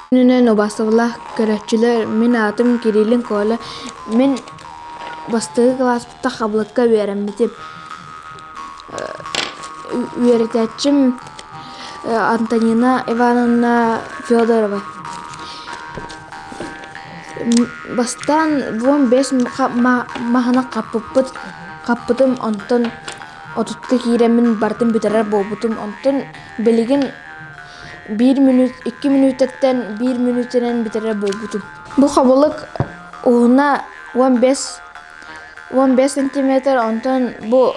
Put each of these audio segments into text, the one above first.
Күнүнэн убаастабыллаах көрөөччүлэр, мин аатым Кириллин Коля. Мин бастакы кылааспыттан хабылыкка үөрэммитим. Үөрэтээччим Антонина Ивановна Федорова. Бастаан 15 маһынан хаппыппыт, хаппытым, онтон отутка киирэммин барытын бүтэрэр буолбутум. Онтон билигин биир мүнүүт, икки мүнүүтэттэн биир мүнүүтэнэн бүтэрэр буолбутум. Бу хабылык уһуна 15 15 сантиметр, онтон бу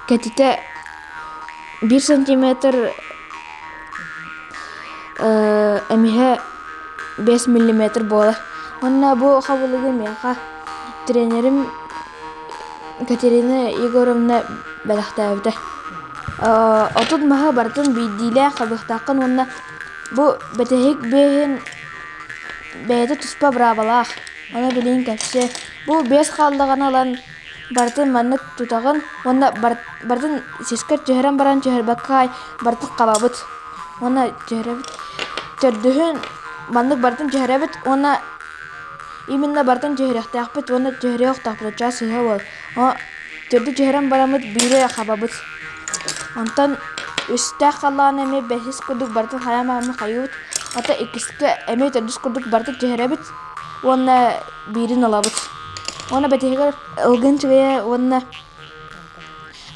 кэтитэ 1 сантиметр эмиһэ 5 миллиметр буолар. Уонна бу хабылыгы миэхэ тренерим Катерина Егоровна бэлэхтээбитэ. Отут маһы барытын биирдиилээн хабыахтааххын уонна бу бэтэһик биэһин бэйэтэ туспа быраабалаах. Ону билигин кэпсиэ. Бу биэс хааллаҕына ылан барытын маннык тутаҕын уонна барытын сискэр түһэрэн баран түһэрбэккэ аҕай барытын хабабыт уонна түһэрэбит. Төрдүһүн маннык барытын түһэрэбит уонна именно барытын түһэриэхтээхпит уонна түһэриэ охтоохпут оччоҕо сыыһа буолар. Төрдү түһэрэн бараммыт биири хабабыт. Онтон үстээх халлааны эмиэ бэһис курдук барытын хайаан баҕарар хайыыбыт. Ото иккискэ эмиэ төрдүс курдук барытын түһэрэбит уонна биирин ылабыт. Уонна бэтиһигэр ылгын чыгыйа уонна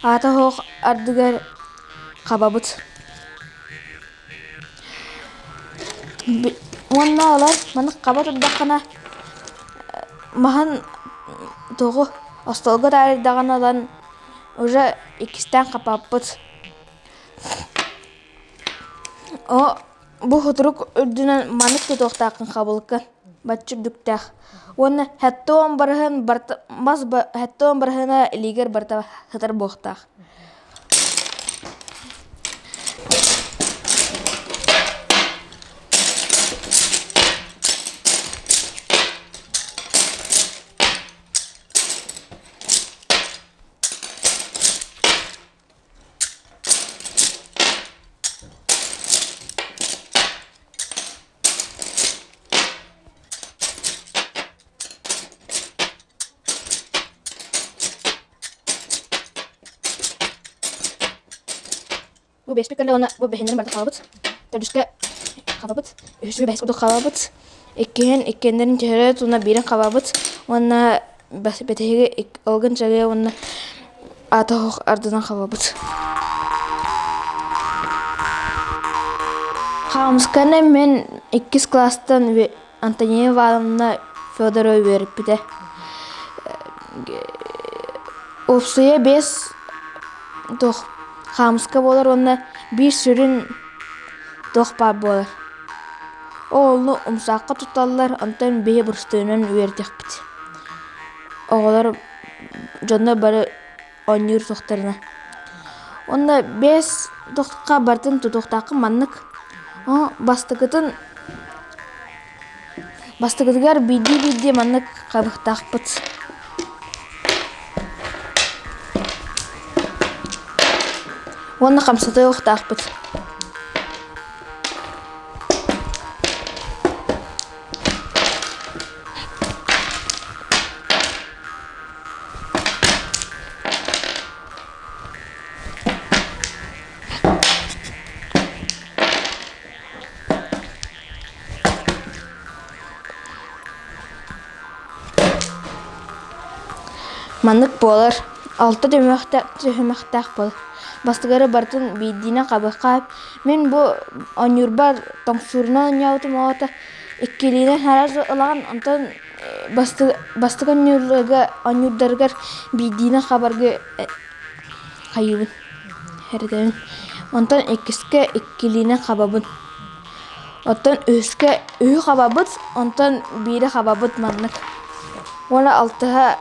аата оһох ардыгар хабабыт. Уонна ылар маны хаба турдаххына маһын тугу остуолга таарыйдаҕына ылан уже иккистээн хапаппыт. О бу хутурук үрдүнэн маннык тутуохтааххын хабылыккын бачча үрдүктээх уонна 70 барыһын барыта мас 70 барыһына илиигэр барыта сытар буолуохтаах. Бу бэспит кэллэ уонна бу бэһиннэрин барыта хаалабыт. Төрдүскэ хабабыт. Үһүскэ бэһис курдук хабабыт. Иккиһин иккиэннэрин түһэрэ уонна биирин хабабыт. Уонна бэтэһиги ылгын чагыа уонна аата оһох ардынан хабабыт. Хаамысканы мин иккис кылаастан Антонина Ивановна Федорова үөрэппитэ. Уопсайа биэс туох хаамыска буолар уонна биир сүрүн туох баар буолар. Ол онно умсаахха тутталлар, онтон биһи боростуойунан үөрэтиэхпит. Оҕолор дьоннор бары оонньуур суохтарына. Уонна биэс тохха барытын тутуохтааххын маннык. Бастакытын бастакытыгар биирдии-биирдии маннык хабыахтаахпыт. Уонна хамсатыахтаахпыт. Маннык буолар, алта түһүмэхтээх буолар. Бастакы барытын биирдиинэн хабыахха Мин бу оонньуурбар тоҥсуурунан оонньообутум оҕото иккилиинэн сразу ылаҕын, онтон бастакы оонньуурга оонньуурдарыгар биирдиинэн хабарга хайыыбын эрэтэбин. Онтон иккискэ иккилиинэн хабабын. Оттон үһүскэ үһү хабабыт, онтон биири хабабыт маннык. Уонна алтыһа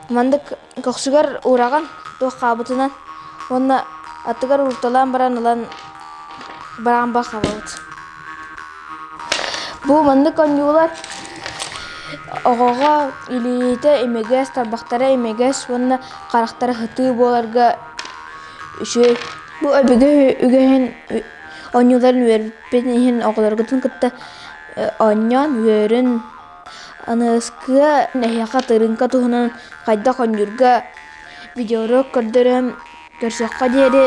маннык көхсүгэр уураҕын туох хаабытынан уонна аттыгар уурталаан баран ылан бараан ба хабабыт. Бу маннык оонньуулар оҕоҕо илиитэ имигэс, тарбахтара имигэс уонна харахтара сытыы буоларга үчүгэй. Бу өбүгэ үгэһин оонньууларын үөрпүт иһин оҕолоргутун кытта Оонньоон үөрүн, аныаскыа эһиэхэ тырыыҥка туһунан хайдах оонньуурга видеоуруок көрдөрөн көрсүөххэ диэри.